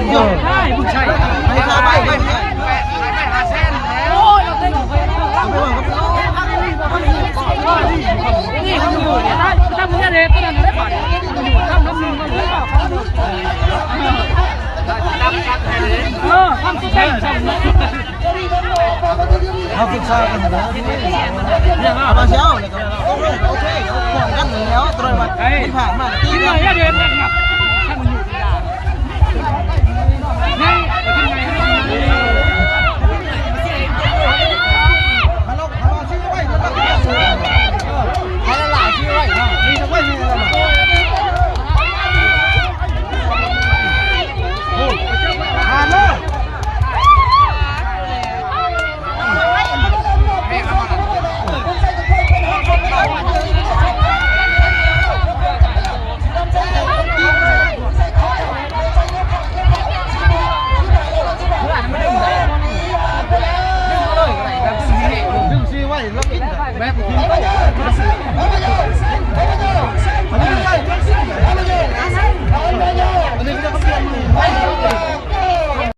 ເອີ ໃຫ້ຜູ້ຊາຍ ໃຫ້ຊາວໄປ ໃຫ້ ໃຫ້ ໃຫ້ຫ້າແສນ ໂອ້ຍ ເອົາໄປວາງກັບ ນີ້ ທຳເຮືອເດ້ ຕົວນັ້ນເດ້ ບາດນີ້ ທຳນ້ຳໜຶ່ງ ເອີ ທຳສຸດທ້າຍ ເຮົາປຶກສາກັນນະ ເອົາມາຊິເອົາ ແລ້ວກໍ ໂອເຄ ພ້ອມກັນແລ້ວ ຕະຫຼອດວ່າ ທີ່ຜ່ານມາ ທີ່ຜ່ານມາ